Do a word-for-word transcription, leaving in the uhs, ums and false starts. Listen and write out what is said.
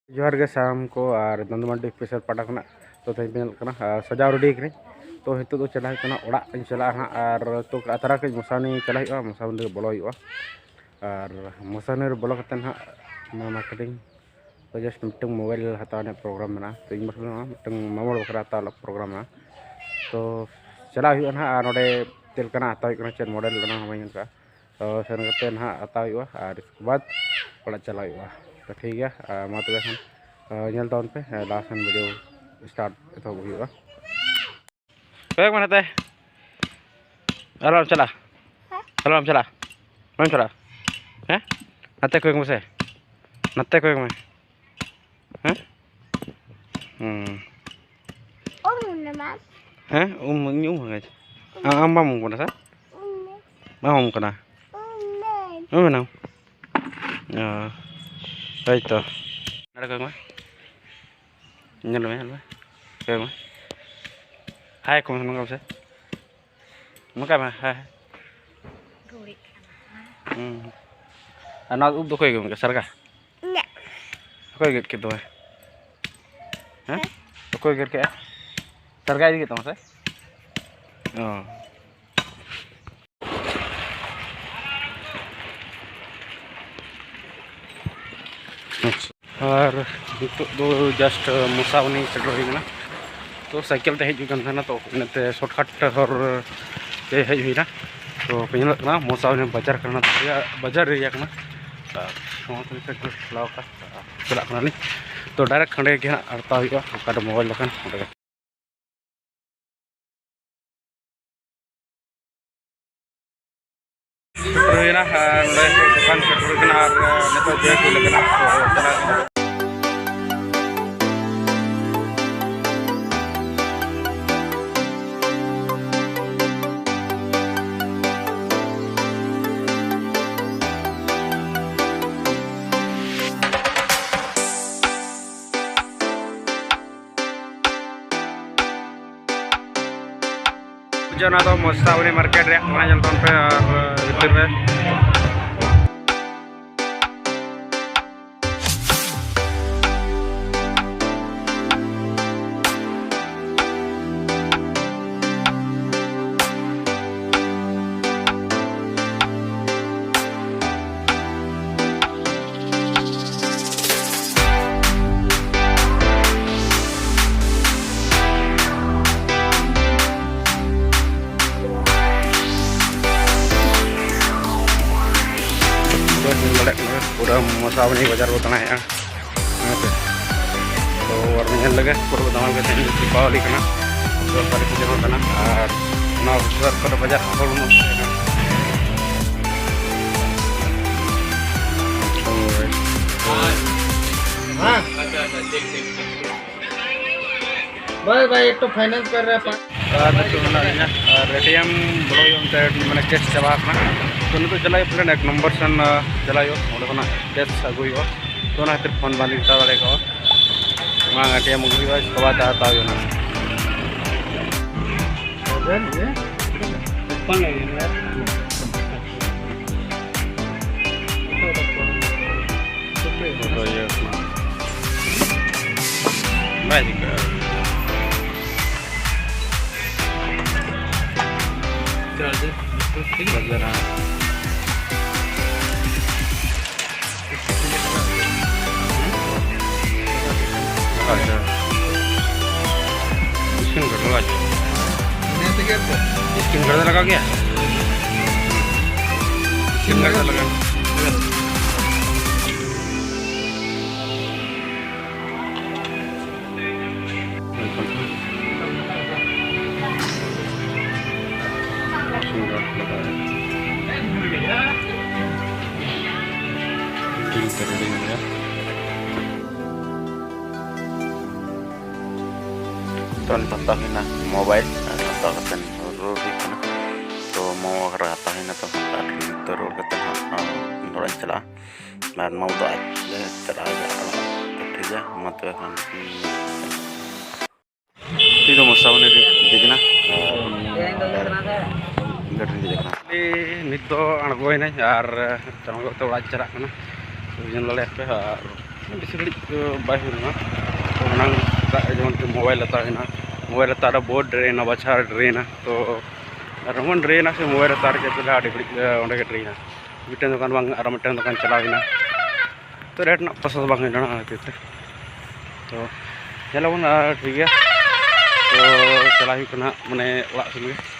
ᱡᱚᱦᱟᱨ ᱜᱮ ᱥᱟᱱᱟᱢ ᱠᱚ, ᱟᱨ ᱫᱚᱱᱫᱚ ᱢᱟᱱᱰᱤ ᱚᱯᱷᱤᱥᱤᱭᱟᱞ ᱯᱟᱦᱴᱟ ᱠᱷᱚᱱᱟᱜ᱾ ᱛᱚ ᱛᱮᱦᱮᱧ ᱯᱮ ᱧᱮᱞᱚᱜ ᱠᱟᱱᱟ, ᱟᱨ ᱥᱟᱡᱟᱣ ᱨᱮᱰᱤ ᱠᱟᱹᱱᱟᱹᱧ᱾ ᱛᱚ ᱱᱤᱛᱚᱜ ᱫᱚ ᱪᱟᱞᱟᱜ ᱦᱩᱭᱩᱜ ᱠᱟᱱᱟ ᱚᱲᱟᱜ ᱤᱧ ᱪᱟᱞᱟᱜᱼᱟ ᱦᱟᱸᱜ, ᱟᱨ ᱛᱚ ᱟᱛᱨᱟ ᱠᱟᱹᱡ ᱢᱚᱥᱟᱱᱤ ᱪᱟᱞᱟᱜ ᱦᱩᱭᱩᱜᱼᱟ, ᱢᱚᱥᱟᱱᱤ ᱨᱮ ᱵᱚᱞᱚ ᱦᱩᱭᱩᱜᱼᱟ᱾ ᱟᱨ ᱢᱚᱥᱟᱱᱤ ᱨᱮ ᱵᱚᱞᱚ ᱠᱟᱛᱮ ᱦᱟᱸᱜ ᱢᱟ ᱢᱟᱨᱠᱮᱴᱤᱝ ᱛᱚ just ᱢᱤᱫᱴᱟᱝ ᱢᱳᱵᱟᱭᱤᱞ ᱦᱟᱛᱟᱣ ᱨᱮᱱᱟᱜ ᱯᱨᱳᱜᱨᱟᱢ ᱢᱮᱱᱟᱜᱼᱟ᱾ ᱛᱚ ᱤᱧ ᱵᱟᱠᱷᱨᱟ ᱦᱚᱸ ᱢᱤᱫᱴᱟᱝ ᱢᱟᱢᱟ ᱵᱟᱠᱷᱨᱟ ᱦᱟᱛᱟᱣ ᱨᱮᱱᱟᱜ ᱯᱨᱳᱜᱨᱟᱢ ᱢᱮᱱᱟᱜᱼᱟ᱾ ᱛᱚ ᱪᱟᱞᱟᱜ ᱦᱩᱭᱩᱜᱼᱟ ᱱᱟᱦᱟᱜ, ᱟᱨ ᱱᱚᱰᱮ ᱪᱮᱫ ᱞᱮᱠᱟᱱᱟᱜ ᱦᱟᱛᱟᱣ ᱦᱩᱭᱩᱜ ᱠᱟᱱᱟ, ᱪᱮᱫ ᱢᱚᱰᱮᱞ ᱚᱱᱟ ᱦᱚᱸ ᱵᱟᱹᱧ ᱧᱮᱞ ᱠᱟᱜᱼᱟ᱾ ᱛᱚ ᱥᱮᱱ ᱠᱟᱛᱮ ᱱᱟᱦᱟᱜ ᱦᱟᱛᱟᱣ ᱦᱩᱭᱩᱜᱼᱟ, ᱟᱨ ᱤᱥᱠᱮ ᱵᱟᱫᱽ ᱚᱲᱟᱜ ᱪᱟᱞᱟᱜ ᱦᱩᱭᱩᱜᱼᱟ᱾ ᱛᱚ ᱴᱷᱤᱠ ᱜᱮᱭᱟ, ᱟᱨ ᱢᱟ ᱛᱚᱵᱮ ᱠᱷᱟᱱ, ᱟᱨ ᱧᱮᱞ ᱛᱟᱵᱚᱱ ᱯᱮ, ᱟᱨ ᱞᱟᱦᱟ ᱥᱮᱱ ᱵᱷᱤᱰᱤᱭᱳ ᱥᱴᱟᱨᱴ ᱮᱛᱚᱦᱚᱵ ᱦᱩᱭᱩᱜᱼᱟ᱾ ᱠᱚᱭᱚᱜ ᱢᱮ ᱱᱟᱛᱮ᱾ ᱟᱞᱚᱢ ᱪᱟᱞᱟᱜᱼᱟ᱾ ᱟᱞᱚᱢ ᱪᱟᱞᱟᱜᱼᱟ᱾ ᱵᱟᱢ ᱪᱟᱞᱟᱜᱼᱟ᱾ ᱦᱮᱸ? ᱱᱟᱛᱮ ᱠᱚᱭᱚᱜ ᱢᱮᱥᱮ᱾ ᱱᱟᱛᱮ ᱠᱚᱭᱚᱜ ᱢᱮ᱾ ᱦᱮᱸ? ᱦᱩᱸ᱾ ᱩᱢ ᱢᱮ ᱢᱟ᱾ ᱦᱮᱸ? ᱩᱢ, ᱤᱧ ᱩᱢ ᱦᱚᱸ᱾ ᱟᱢ, ᱟᱢ ᱵᱟᱢ ᱩᱢ ᱠᱟᱱᱟ ᱥᱮ? ᱩᱢ ᱢᱮ᱾ ᱵᱟᱢ ᱩᱢ ᱠᱟᱱᱟ? ᱩᱢ ᱢᱮ᱾ ᱩᱢ ᱮᱱᱟᱢ? ᱚ, ᱦᱳᱭ ᱛᱚ᱾ ᱱᱚᱰᱮ ᱠᱚᱭᱚᱜ ᱢᱮ᱾ ᱧᱮᱞ ᱢᱮ, ᱧᱮᱞ ᱢᱮ᱾ ᱠᱚᱭᱚᱜ ᱢᱮ᱾ ᱦᱟᱭ ᱠᱚ ᱢᱮ, ᱱᱚᱝᱠᱟ ᱢᱮᱥᱮ᱾ ᱱᱚᱝᱠᱟ ᱢᱮ, ᱦᱟᱭ᱾ ᱜᱷᱩᱲᱤᱜ ᱠᱟᱱᱟ᱾ ᱦᱩᱸ᱾ ᱟᱨ ᱱᱚᱣᱟ ᱩᱵ ᱫᱚ ᱚᱠᱚᱭ ᱜᱮᱫ ᱠᱮᱫᱟ? ᱥᱟᱨᱜᱟ? ᱤᱧᱟᱹᱜ᱾ ᱚᱠᱚᱭ ᱜᱮᱫ ᱠᱮᱫ ᱛᱟᱢᱟ? ᱦᱮᱸ? ᱦᱮᱸ? ᱚᱠᱚᱭ ᱜᱮᱫ ᱠᱮᱫᱼᱟ? ᱥᱟᱨᱜᱟ ᱤᱫᱤ ᱠᱮᱫ ᱛᱟᱢᱟ ᱥᱮ? ᱚ᱾ ᱟᱪᱪᱷᱟ᱾ ᱟᱨ ᱱᱤᱛᱚᱜ ᱫᱚ just ᱢᱚᱥᱟᱵᱚᱱᱤ ᱥᱮᱴᱮᱨ ᱦᱩᱭ ᱠᱟᱱᱟ᱾ ᱛᱚ ᱥᱟᱭᱠᱮᱞ ᱛᱮ ᱦᱮᱡ ᱦᱩᱭᱩᱜ ᱠᱟᱱ ᱛᱟᱦᱮᱱᱟ, ᱛᱚ ᱤᱱᱟᱹᱛᱮ shortcut ᱦᱚᱨ ᱛᱮ ᱦᱮᱡ ᱦᱩᱭᱱᱟ᱾ ᱛᱚ ᱯᱮ ᱧᱮᱞᱚᱜ ᱠᱟᱱᱟ ᱢᱚᱥᱟᱵᱚᱱᱤ ᱵᱟᱡᱟᱨ ᱠᱟᱱᱟ, ᱵᱟᱡᱟᱨ area ᱠᱟᱱᱟ᱾ ᱟᱨ ᱱᱚᱣᱟ ᱠᱚ ᱴᱷᱮᱱ ᱠᱚ ᱴᱷᱮᱞᱟᱣ ᱟᱠᱟᱫ, ᱪᱟᱞᱟᱜ ᱠᱟᱱᱟᱞᱤᱧ᱾ ᱛᱚ direct ᱦᱟᱸᱰᱮ ᱜᱮ ᱦᱟᱸᱜ ᱦᱟᱛᱟᱣ ᱦᱩᱭᱩᱜᱼᱟ, ᱚᱠᱟᱨᱮ ᱢᱳᱵᱟᱭᱤᱞ ᱫᱚᱠᱟᱱ ᱚᱸᱰᱮ ᱜᱮ᱾ ᱥᱮᱴᱮᱨ ᱦᱩᱭᱱᱟ, ᱟᱨ ᱱᱚᱰᱮ ᱫᱚᱠᱟᱱ ᱥᱮᱴᱮᱨ ᱦᱩᱭ ᱠᱟᱱᱟ, ᱟᱨ ᱱᱤᱛᱚᱜ ᱡᱮ ᱦᱩᱭ ᱞᱮᱠᱟᱱᱟ, ᱛᱚ ᱪᱟᱞᱟᱜ ᱠᱟᱱᱟ᱾ ᱡᱮ ᱚᱱᱟ ᱫᱚ ᱢᱚᱥᱟᱵᱚᱱᱤ ᱢᱟᱨᱠᱮᱴ ᱨᱮᱭᱟᱜ ᱠᱟᱱᱟ, ᱧᱮᱞ ᱛᱟᱵᱚᱱ ᱯᱮ ᱟᱨ ᱵᱷᱤᱛᱤᱨ ᱨᱮ᱾ ᱥᱟᱵᱚᱱᱤ ᱵᱟᱡᱟᱨ ᱵᱚ ᱫᱟᱬᱟᱭᱮᱫᱼᱟ᱾ ᱦᱮᱸ ᱥᱮ? ᱛᱚ ᱟᱨ ᱧᱮᱞ ᱞᱮᱜᱮ ᱯᱩᱨᱟᱹ ᱫᱟᱬᱟ ᱞᱮᱜᱮ, ᱛᱮᱦᱮᱧ ᱫᱚ ᱫᱤᱯᱟᱵᱟᱞᱤ ᱠᱟᱱᱟ, ᱫᱚᱥ ᱛᱟᱹᱨᱤᱠᱷ ᱡᱟᱦᱟᱸ ᱠᱟᱱᱟ᱾ ᱟᱨ ᱱᱚᱣᱟ ᱵᱤᱥᱣᱟᱥ ᱠᱚᱨᱮ ᱵᱟᱡᱟᱨ ᱦᱚᱲ ᱩᱱᱟᱹᱜ ᱠᱚ ᱛᱟᱦᱮᱸ ᱠᱟᱱᱟ᱾ ᱦᱳᱭ᱾ ᱦᱮᱸ᱾ भाई भाई एक तो फाइनेंस कर रहे हैं। ᱟᱨ ᱱᱤᱛᱚᱜ ᱢᱮᱱᱟᱜ ᱞᱤᱧᱟ ᱟᱨ ᱮ ᱴᱤ ᱮᱢ ᱵᱚᱞᱚ ᱦᱩᱭᱩᱜᱼᱟ, ᱚᱱᱛᱮ ᱢᱟᱱᱮ ᱠᱮᱥ ᱪᱟᱵᱟ ᱟᱠᱟᱱᱟ᱾ ᱛᱚ ᱱᱤᱛᱚᱜ ᱪᱟᱞᱟᱜ ᱦᱩᱭᱩᱜ ᱯᱞᱮᱱ ᱮᱠ ᱱᱚᱢᱵᱚᱨ ᱥᱮᱱ, ᱟᱸ, ᱪᱟᱞᱟᱜ ᱦᱩᱭᱩᱜᱼᱟ, ᱚᱸᱰᱮ ᱠᱷᱚᱱᱟᱜ ᱠᱮᱥ ᱟᱹᱜᱩ ᱦᱩᱭᱩᱜᱼᱟ᱾ ᱛᱚ ᱚᱱᱟ ᱠᱷᱟᱹᱛᱤᱨ ᱯᱷᱳᱱ ᱵᱟᱝ ᱞᱤᱧ ᱦᱟᱛᱟᱣ ᱫᱟᱲᱮ ᱠᱟᱣᱟ᱾ ᱚᱱᱟ ᱮ ᱴᱤ ᱮᱢ ᱟᱹᱜᱩ ᱦᱩᱭᱩᱜᱼᱟ, ᱤᱥᱠᱮ ᱵᱟᱫ ᱦᱟᱛᱟᱣ ᱦᱩᱭᱩᱜᱼᱟ ᱱᱟᱦᱟᱜ᱾ ᱵᱟᱭ ᱪᱤᱠᱟᱹᱜᱼᱟ᱾ ᱪᱟᱨᱡᱟᱨ ᱵᱟᱡᱟᱨᱟ᱾ ᱟᱪᱪᱷᱟ᱾ ᱥᱠᱨᱤᱱ ᱜᱟᱨᱰ ᱞᱟᱜᱟᱣ ᱦᱚᱪᱚ᱾ ᱥᱠᱨᱤᱱ ᱜᱟᱨᱰ ᱞᱟᱜᱟᱣ ᱜᱮᱭᱟ? ᱥᱠᱨᱤᱱ ᱜᱟᱨᱰ ᱞᱟᱜᱟᱣ᱾ ᱛᱚ, ᱱᱤᱛᱚᱜ ᱦᱟᱛᱟᱣ ᱦᱩᱭᱱᱟ ᱢᱳᱵᱟᱭᱤᱞ, ᱟᱨ ᱦᱟᱛᱟᱣ ᱠᱟᱛᱮ ᱨᱩᱣᱟᱹᱲ ᱦᱩᱭᱩᱜ ᱠᱟᱱᱟ᱾ ᱛᱚ, ᱢᱳᱵᱟᱭᱤᱞ ᱦᱟᱛᱟᱣ ᱦᱩᱭᱱᱟ, ᱛᱚ, ᱟᱨ ᱱᱤᱛᱚᱜ ᱨᱩᱣᱟᱹᱲ ᱠᱟᱛᱮ ᱦᱟᱸᱜ, ᱟᱸ, ᱚᱲᱟᱜ ᱤᱧ ᱪᱟᱞᱟᱜᱼᱟ᱾ ᱟᱨ ᱢᱟᱢᱩ ᱫᱚ ᱟᱡ ᱞᱮ ᱪᱟᱞᱟᱣ ᱮᱱᱟ ᱚᱲᱟᱜ᱾ ᱴᱷᱤᱠ ᱜᱮᱭᱟ, ᱢᱟ ᱛᱚᱵᱮ ᱠᱷᱟᱱ, ᱦᱩᱸ᱾ ᱛᱤ ᱫᱚ ᱢᱚᱥᱟᱵᱚᱱᱤ ᱨᱮ ᱫᱮᱡ ᱮᱱᱟ᱾ ᱟᱨ ᱜᱟᱹᱰᱤ ᱨᱮ ᱫᱮᱡ ᱟᱠᱟᱱᱟ᱾ ᱱᱤᱛ ᱫᱚ ᱟᱬᱜᱚᱭᱮᱱᱟᱹᱧ ᱟᱨ ᱪᱟᱬ ᱜᱚᱫ ᱛᱮ ᱚᱲᱟᱜ ᱤᱧ ᱪᱟᱞᱟᱜ ᱠᱟᱱᱟ᱾ ᱛᱚ ᱧᱮᱞ ᱫᱟᱲᱮᱭᱟᱜ ᱯᱮ, ᱟᱨ ᱵᱮᱥᱤ ᱜᱷᱟᱹᱲᱤᱡ ᱫᱚ ᱵᱟᱭ ᱦᱩᱭ ᱞᱮᱱᱟ᱾ ᱛᱚ ᱢᱟᱲᱟᱝ ᱥᱮᱛᱟᱜ ᱨᱮ ᱡᱮᱢᱚᱱ ᱠᱤ ᱢᱳᱵᱟᱭᱤᱞ ᱦᱟᱛᱟᱣ ᱦᱩᱭᱱᱟ, ᱢᱳᱵᱟᱭᱤᱞ ᱦᱟᱛᱟᱣ ᱨᱮ ᱵᱚᱦᱩᱛ ᱰᱮᱨᱤᱭᱮᱱᱟ, ᱵᱟᱪᱷᱟᱣ ᱰᱮᱨᱤᱭᱮᱱᱟ᱾ ᱛᱚ ᱟᱨ ᱮᱢᱚᱱ ᱰᱮᱨᱤᱭᱮᱱᱟ ᱥᱮ ᱢᱳᱵᱟᱭᱤᱞ ᱦᱟᱛᱟᱣ ᱨᱮᱜᱮ ᱟᱹᱰᱤ ᱜᱷᱟᱹᱲᱤᱡ ᱚᱸᱰᱮ ᱜᱮ ᱰᱮᱨᱤᱭᱮᱱᱟ᱾ ᱢᱤᱫᱴᱮᱱ ᱫᱚᱠᱟᱱ ᱵᱟᱝ ᱟᱨ ᱢᱤᱫᱴᱮᱱ ᱫᱚᱠᱟᱱ ᱪᱟᱞᱟᱣ ᱦᱩᱭᱱᱟ᱾ ᱛᱚ ᱨᱮᱴ ᱨᱮᱱᱟᱜ ᱯᱨᱚᱥᱮᱥ ᱵᱟᱝ ᱦᱩᱭ ᱞᱮᱱᱟ, ᱚᱱᱟ ᱠᱷᱟᱹᱛᱤᱨ ᱛᱮ᱾ ᱛᱚ ᱧᱮᱞᱟᱵᱚᱱ, ᱟᱨ ᱴᱷᱤᱠ ᱜᱮᱭᱟ, ᱛᱚ ᱪᱟᱞᱟᱜ ᱦᱩᱭᱩᱜ ᱠᱟᱱᱟ ᱢᱟᱱᱮ ᱚᱲᱟᱜ ᱥᱮᱱ ᱜᱮ᱾